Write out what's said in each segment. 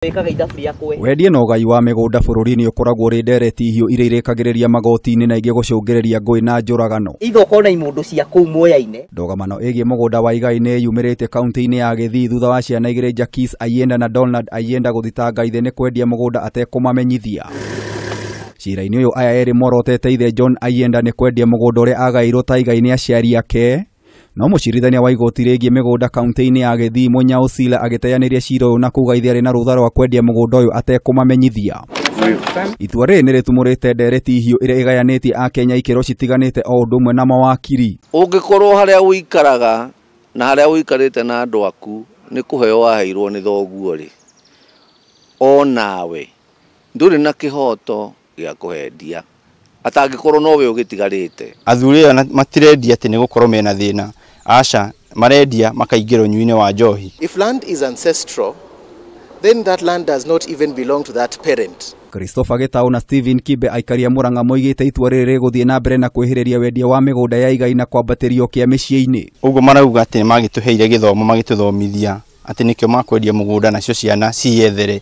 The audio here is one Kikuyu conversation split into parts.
Wĩkaga ithabu rĩakwe. Wendia na ũgai wa mĩgũnda bũrũri-inĩ ũkoragwo ũrĩ ndereti hiũ iria irĩkagĩrĩria magoti-inĩ na ingĩ gũcũngĩrĩria ngũĩ na njũragano. Ithe ũkorwo na imũndũ cia kũu Mwea-inĩ. Ndũgamano ĩgiĩ mũgũnda wa igai nĩ yumĩrĩte kaunti-inĩ ya Gĩthii thutha wa ciana igĩrĩ Jakis Ayienda na Donald Ayienda gũthitanga ithe nĩ kwendia mũgũnda atekũmamenyithia. Cira-inĩ ũyũ aya erĩ morotete ithe John Ayienda nĩ kwendia mũgũnda ũrĩa agaĩirwo ta igai nĩ aciari ake. No mũcirithania wa igoti rĩgiĩ mĩgũnda kaunti-inĩ ya Gĩthii Mũnyao Sila agĩteanĩria cira ũyũ na kuga ithe arĩ na rũtha rwa kwendia mũgũnda ũyũ atekũmamenyithia. Itua rĩrĩ nĩ rĩtumũrĩte ndereti hiũ ĩrĩa ĩgayanĩtie akenya ikĩro citiganĩte o ũndũ ũmwe na mawakiri. Ũngĩkorwo harĩa ũikaraga na harĩa ũikarĩte na andũ aku nĩ kũheo waheirwo nĩ thoguo rĩ, o nawe ndũrĩ na kĩhoto gĩa kũhendia atangĩkorwo nowe ũgĩtigarĩte. Athuri aya matirendia atĩ nĩ gũkorwo mena thĩna, aca, marendia makaingĩra ũnyui-inĩ wa njohi. If land is ancestral, then that land does not even belong to that parent. Christopher Gitau na Stephen Kibe aikaria Murang'a moigĩte itua rĩrĩ rĩgũthiĩ na mbere na kwĩhĩrĩria wendia wa mĩgũnda ya igai na kwambatĩrio kĩa mĩciĩ-inĩ. Ũguo marauga atĩ nĩmagĩtũheire gĩthomo magĩtũthomithia atĩ nĩkĩo makwendia mũgũnda nacio ciana ciyethere.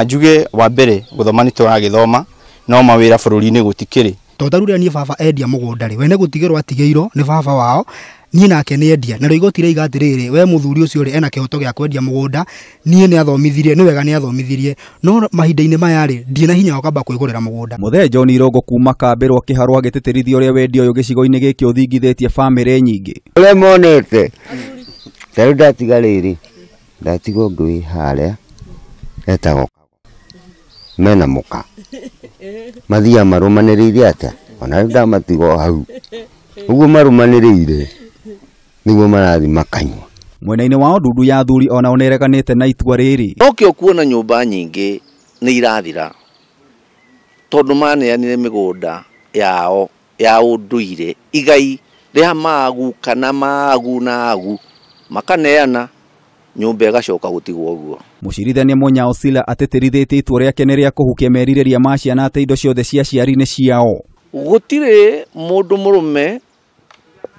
Njuge wa mbere gũthoma nĩ tũragĩthoma no mawĩra bũrũri-inĩ gũtikĩrĩ. Tondũ rĩrĩa niĩ baba endia mũgũnda rĩ, we nĩ gũtigĩrwo atigĩirwo nĩ baba wao, niĩ nake nĩ endia. Narĩo igoti rĩiga atĩrĩrĩ, we mũthuri ũcio rĩ, ena kĩhoto gĩa kwendia mũgũnda, niĩ nĩ athomithirie, nĩ wega nĩ athomithirie, no mahinda-inĩ maya rĩ, ndirĩ na hinya wa kwamba kwĩgũrĩra mũgũnda. Mũthee John Irongo kuma Kambĩrwo Kĩharũ agĩtĩtĩrithia ũrĩa wendia ũyũ gĩcigo-inĩ gĩkĩ ũthingithĩtie bamĩrĩ nyingĩ. Ũrĩa monete, ta rĩu ndatiga rĩrĩ, ndatiga ũngĩ wĩ harĩa, etagwo mena mũka. Mathiaga marũmanĩrĩire atĩa? Ona rĩu ndamatiga o hau. Ũguo marũmanĩrĩire nĩguo marathiĩ makanyua. Mwena-inĩ wao ndundu ya athuri onao nĩĩreganĩte na itua rĩrĩ. Nokĩo kuona nyũmba nyingĩ nĩ irathira tondũ maneanire mĩgũnda yao ya ũndũire, igai rĩa magu kana magu na agu makaneana, nyũmba ĩgacoka gũtigwo ũguo. Mũcirithania Mũnyao Sila atĩtĩrithĩtie itua rĩake nĩ rĩa kũhukia merirĩria ma ciana atĩ indo ciothe cia aciari nĩ ciao. Gũtirĩ mũndũ mũrũme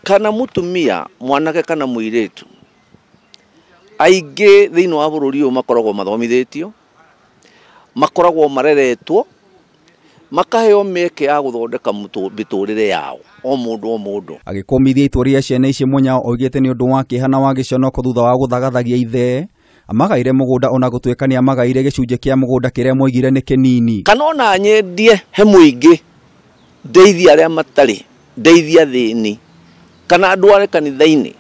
kana mũtumia, mwanake kana mũirĩtu, aingĩ thĩinĩ wa bũrũri ũyũ makoragwo mathomithĩtio, makoragwo mareretwo, makaheo mĩeke ya gũthondeka mĩtũrĩre yao o mũndũ o mũndũ. Agĩkũmithia itua rĩa ciana ici Mũnyao oigĩte nĩ ũndũ wa kĩeha na wa gĩconoko thutha wa gũthagathagia ithe amagaire mũgũnda ona gũtuĩka nĩ amagaire gĩcunjĩ kĩa mũgũnda kĩrĩa moigire nĩ kĩnini. Kana ona nyendie he mũingĩ, ndeithie arĩa matarĩ, ndeithie athĩni, kana andware kanitha-inĩ.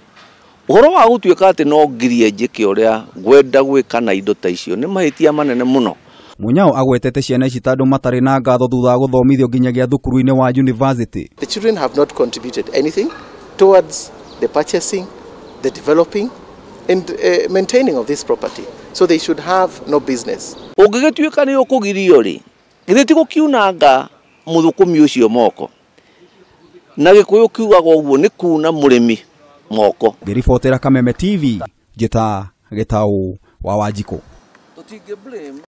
Ũhoro wa gũtuĩka atĩ no ngirie njĩke ũrĩa ngwenda gwĩka na indo ta icio nĩ mahĩtia manene mũno. Mũnyao agwetete ciana ici ta andũ matarĩ na ngatho thutha wa gũthomithio nginyagia thukuru-inĩ wa university. The children have not contributed anything towards the purchasing, the developing and maintaining of this property. So they should have no business. Ũngĩgĩtuĩka nĩ ũkũgirio rĩ, githĩ ti gũkiunanga mũthũkũmi ũcio moko? Na Gĩkũyũ kiugaga ũguo nĩ kuna mũrĩmi moko. Ngĩribotera Kameme TV, njĩta Gĩtaũ wa Wanjikũ. Tũtingĩ blame.